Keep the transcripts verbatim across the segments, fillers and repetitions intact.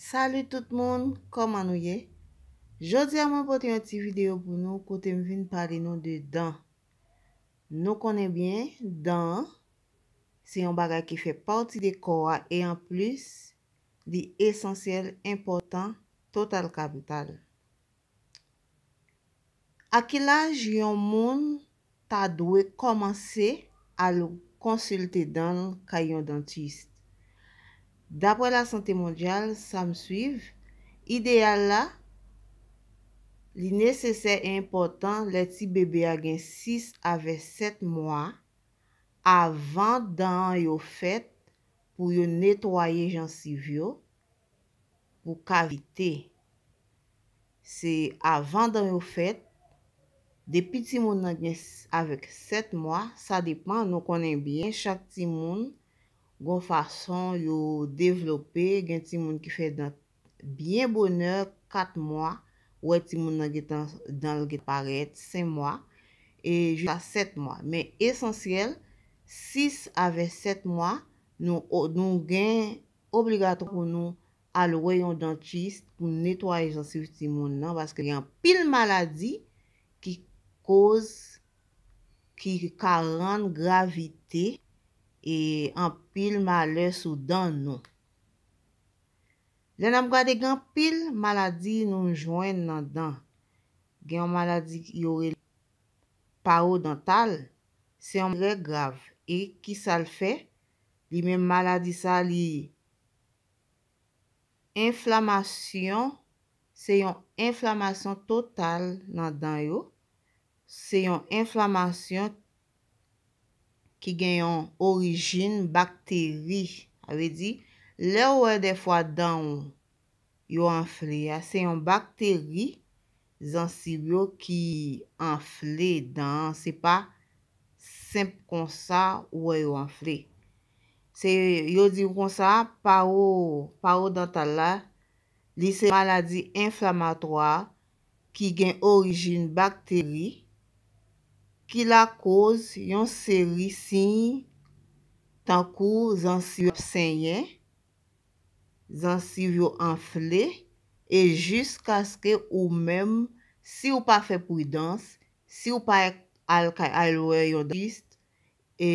Salut tout moun, kòman nou ye? Jodi a mwen pote yon ti videyo pou nou kote m vin pale nou de dan. Nou konnen byen, dan se yon bagay ki fè pati de kò a e anplis li esansyèl, enpòtan, total kapital. A ki laj yon moun ta dwe kòmanse al konsilte dan l kay yon dantis? Dapre Lasante Mondyal, sa m swiv, ideyal la, li nesesè e enpòtan lè ti bebe a gen sis avè sèt mwa, avan dan an yo fèt, pou yo netwaye jansiv yo pou kavite. Se avan dan yo fèt, depi timoun nan gen avèk sèt mwa, sa depan, nou konnen byen, chak timoun gon fason yo devlope, gen timoun ki fè dan byen bonè, kat mwa, ou wè timoun nan gentan, dan l gentan parèt, senk mwa, e jiska sèt mwa. Men esansyèl, sis avè sèt mwa, nou, nou gen obligatwa pou nou al wè yon dantis pou netwaye jansiv timoun nan, paske gen anpil maladi ki koz, ki ka rann gravite e anpil malè sou dan nou. Lè n ap gade, gen anpil maladi nou jwenn nan dan. Gen yon maladi yo rele parodontal, se yon trè grav. E kisa l fè? Li menm maladi sa, li enflamasyon, se yon enflamasyon total nan dan yo. Se yon enflamasyon ki gen yon orijin bakteri. Sa vle di, lè w wè dèfwa dan w yo anfle a, se yon bakteri, zansiv yo ki anfle dan an. Se pa senp konsa ou wè yo anfle. Se, yo di w konsa, pawo, pawo dantal la, li se maladi enflamatwa ki gen orijin bakteri ki lakoz yon seri siy tankou zansiv ap senyen, zansiv yo anfle, e jiskaske ou menm, si w pa fè pridans, si w pa al kay, al wè yon dantis, e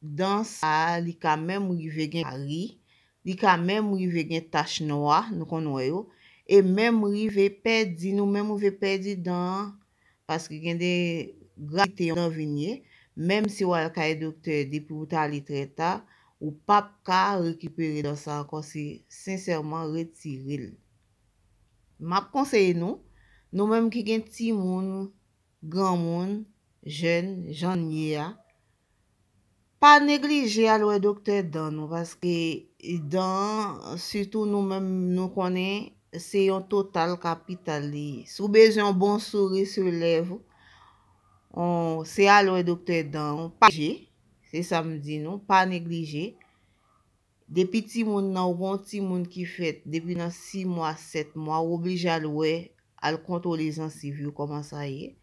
dan sa a, li ka menm rive gen kari, li ka menm rive gen tach nwa, nou konn wè yo, e menm rive pèdi, nou menm rive pèdi dan an, paske gen de gravite yon dan vin ye, menm si w al kay doktè, depi w t ale trè ta, ou p ap ka rekipere dan sa ankò, se sensèman retire l. M ap konseye nou, nou menm ki gen timoun, granmoun, jèn, jan n ye a, pa neglije al wè doktè dan nou, paske dan, sitou nou menm, nou konnen se yon total kapital li ye. Si w bezwen yon bon souri sou lèv ou, on, se al wè doktè dan ou. Pa neglije, se sa m di nou, pa neglije. Depi timoun nan, ou gen yon timoun ki fèt depi nan sis mwa, sèt mwa, ou oblije al wè, al kontwole zansiv yo, kòman sa ye.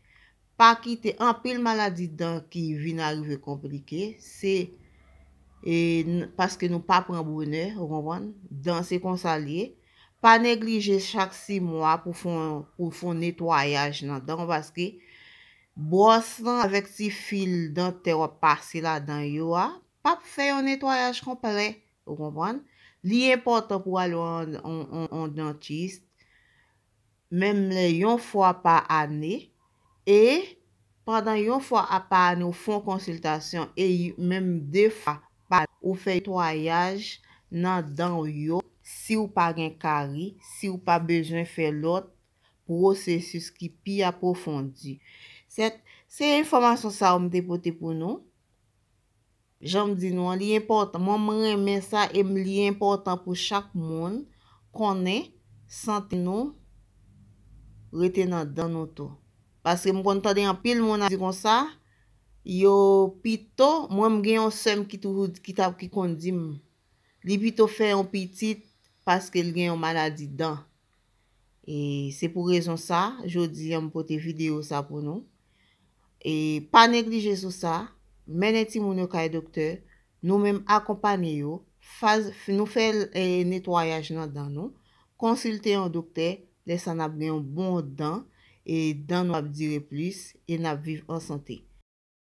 Pa kite, anpil maladi dan ki vin arive konplike, se, e, n-, paske nou pa pran bonè, ou konprann? Dan se konsa l ye. Pa neglije chak sis mwa pou fè yon, pou fè yon netwayaj nan dan w, paske bwòs lan avèk ti fil dantè w ap pase ladan yo a, p ap fè yon netwayaj konplè, ou konprann? Li enpòtan pou w al wè yon, yon, yon, yon dantis, menm lè yon fwa pa ane, e pandan yon fwa a pa ane, ou fè yon konsiltasyon, e y-, menm de fwa pa ane, ou fè netwayaj nan dan w yo, si w pa gen kari, si w pa bezwen fè lòt pwosesis ki pi apwofondi. Sèt, se enfòmasyon sa yo m te pote pou nou. Jan m di nou an, li enpòtan. Mwen, m renmen sa e m, li enpòtan pou chak moun konnen sante nou rete nan dan nou tou. Paske m konn tande anpil moun ap di konsa, yo pito, mwen, m gen yon sè m ki toujou, ki t ap, ki konn di m, li pito fè yon pitit paske l gen yon maladi dan. E se pou rezon sa, jodi a m pote videyo sa pou nou. E pa neglije sou sa, mennen timoun yo kay doktè, nou menm akonpanye yo, faz, nou fè, e, netwayaj nan dan nou, Konsilte yon doktè, lè sa n ap gen yon bon dan, e dan nou ap dire plis, e n ap viv an sante.